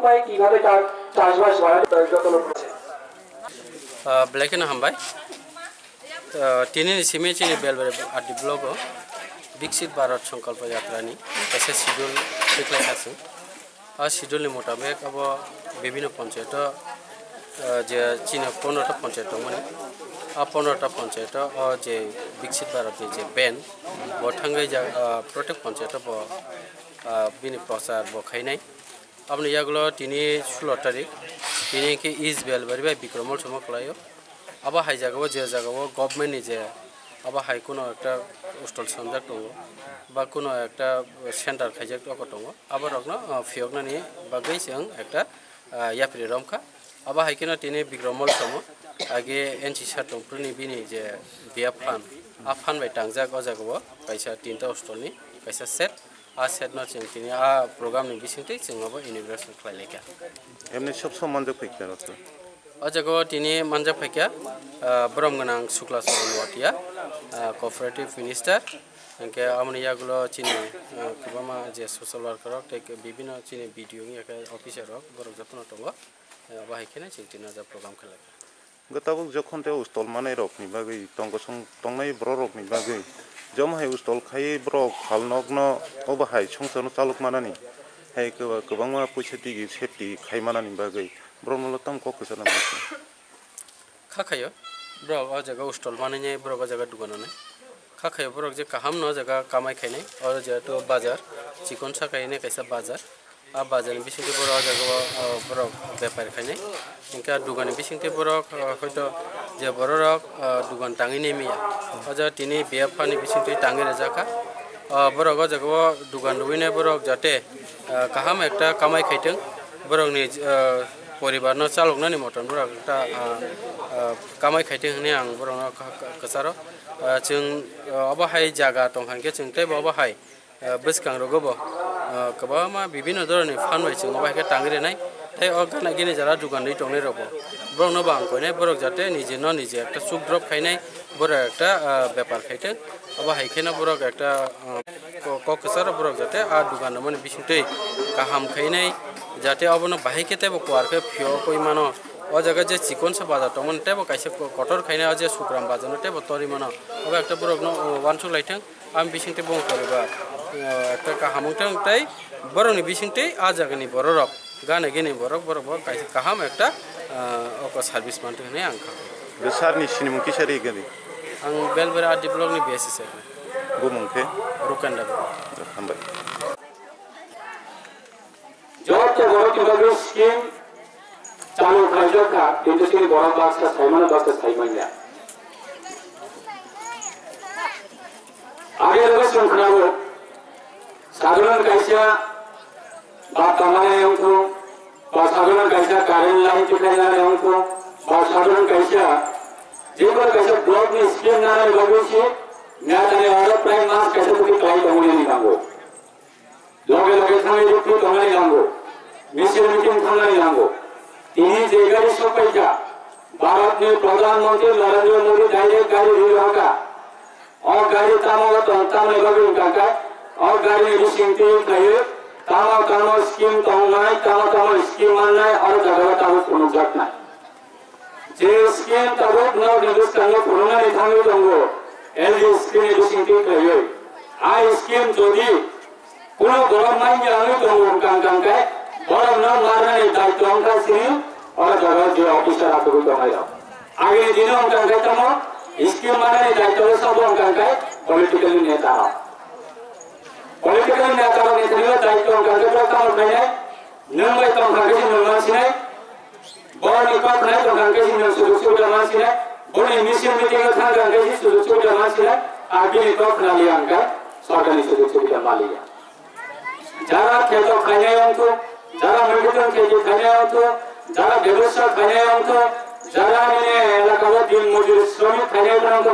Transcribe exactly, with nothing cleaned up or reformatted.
Pai kibabe ta chasbas bara jotono. Ah, belai kheno hambai. Ah, tini ni simi chini Belbari R D block o Viksit Bharat Sankalpa Yatra ni kaisa schedule tikhlai kha chwng. A schedule ni motabek abo bibino ponchayato, ah, je chini pondro ta ponchayat tongmani. A pondro ta ponchayato o je Viksit Bharat ni je van bo thangwi ja, ah, protek ponchayato bo, ah, bini prochar bo khainai. Aboni yagulo tini sulo tarik, tini khe East Belbari bai Bikram Mall somo kwlaio. Abo hai jagao je jagao government ni je abo hai kuno ekta stall swnamjak tongo, ba kuno ekta center khaijak tongo, abo rokno, ah, phiyoknani bagwi chwng ekta, ah, yapri romkha. Abo hai kheno tini Bikram Mall somo age N C sir tongphuru ni bini je biya phan, a phan bai tangjak o jagao kaisa tinta stall ni kaisa set. A set no chwng tini a program ni bisingtwi chwng abo inauguration khlai lai kha. Emni sob sob manjak phai kha rok. O jaga o tini manjak phai kha, ah, borom gwnang Sukla Charan Noatia, ah, cooperative minister. Hinkhe aboni yagulo chini, ah, kwbangma je social worker rok tei bibino chini B D O wngya khe officer rok borok jotono tongo. Abo hai kheno chwng tini o jaga program khlai kha. Hwnkhe tabuk jokhon tei ustal manai rokni bagwi tong kosong tongnai borok rokni bagwi jomo hai ustal khai borok phalnokno obo hai songchakno chalok manani hai kwba-, kwbangma puisa digi safety khai manani bagwi borokno tamo kok kwchana nangkha. Kha khaio borok o jaga ustal manwi borok o jaga dugan nai. Kha khaio borok je kaham no o jaga kamai khainai, o jehetu bazar, chikon sakai hinwi kaisa bazar. A bazar ni bisingtwi borok o jaga o, o, borok bepar khainai. Hinkhe a dugan ni bisingtwi borok, o, hoito je borok rok, o, dugan tangwi nai manya. O jaga tini biya phani bisingtwi tangwi rwjak kha. O, borok o jaga o dugan rwinai borok jate, o, kaham ekta kamai khaitwng. Borokni, o, poribar no chaloknani motom borok ekta, o, o, kamai khaitwng hinwi ang borokno kha-, kha-, kwcharo. O, chwng, o, obo hai jaga tongkha hinkhe chwng teibo obo hai, o, bwskang rogo bo, o, kwbangma bibino dhoroni phan bai chwng obo hai khe tangwi rwnai. Tei o gana gini jara dugan rwi tongnai rok bo borokno bo ang koinai borok jate nije no nije ekta chuk drop khainai borok ekta, o, bepar khaitwng. Obo hai kheno borok ekta, o, Ko-, kok kwcharo borok jate a dugan rwmani bisingtwi kaham khainai, jate obono bahai khe teibo kuar khe phiyokwi mano. O jaga je chikonsa bazar tongmani teibo kaisa ko-, kotor khainai, o je Sukram bazar no teibo torwi mano. Obo ekta borokno, o, uansuk lai thung, aboni bisingtwi bongkoriba, o, ekta kaham wng thung tei borokni bisingtwi a jagani bororok. Gana gini borok, borok bo kaisa kaham ekta, ah, oko service manthung hinwi ang kha. Bo sir ni sinimung kisa ri gani? Ang Belbari R D block ni B S C sir. Bumung khe? Rukenda Bumung. Hambai. Joto borok ni bagwi scheme chalu khlaijak kha, kintu chini borok baksa saimano, baksa saimanya. Age loge chwng khwnao, sadharon kaisa bata manai wngkhu, ba sadharon kaisa current line tikhlainani wngkhu, ba sadharon kaisa jekunu kaisa block ni scheme nanani bagwi se netani oro prai mas kaisa twi kwlai tongmani nango. Loge loge thangwi rwphru tongnani nango, misil meeting khangnani nango. Tini je gari sokpaikha, Bharatni Pradhan Mantri Narendra Modi direct gari rwi rohorkha. O gari tamo tong tamni bagwi wngkha khe, o garini bisingtwi khlaiwi tamo tamo scheme tongnai, tamo tamo scheme mannai, oro jagao tabuk phunukjaknai. Je scheme tabuk norokni bwskango phunuknani thangwi tongo, L D scheme ni bisingtwi khlaiwi. A scheme jodi kuno borok manya wngwi tongo wngkha wngkha khe, borokno narnani daitwa wngkha chini oro jagao je officer achugwi tongnai rok. Agini dino wngkha khe tamo scheme manani daitwa o sabo wngkha khe political ni neta rok. Political ni neta rokni thani o daitwa wngkha khe borok tamo khlainai, nwng bai tongkha khe se nwng mansinai, borokni kok khnai tongkha khe se nwng sujuk subida mansinai, borokni misil meeting o thangkha khe se sujuk subida mansinai, a bini kok khna liya wngkha sorkarni sujuk subida maliya. Jara kheto khainai wngkhu, jara mwkhwtwng kheti khainai wngkhu, jara bebosya khainai wngkhu, jara nini elaka o din mojuri sromik khainai wngkhu,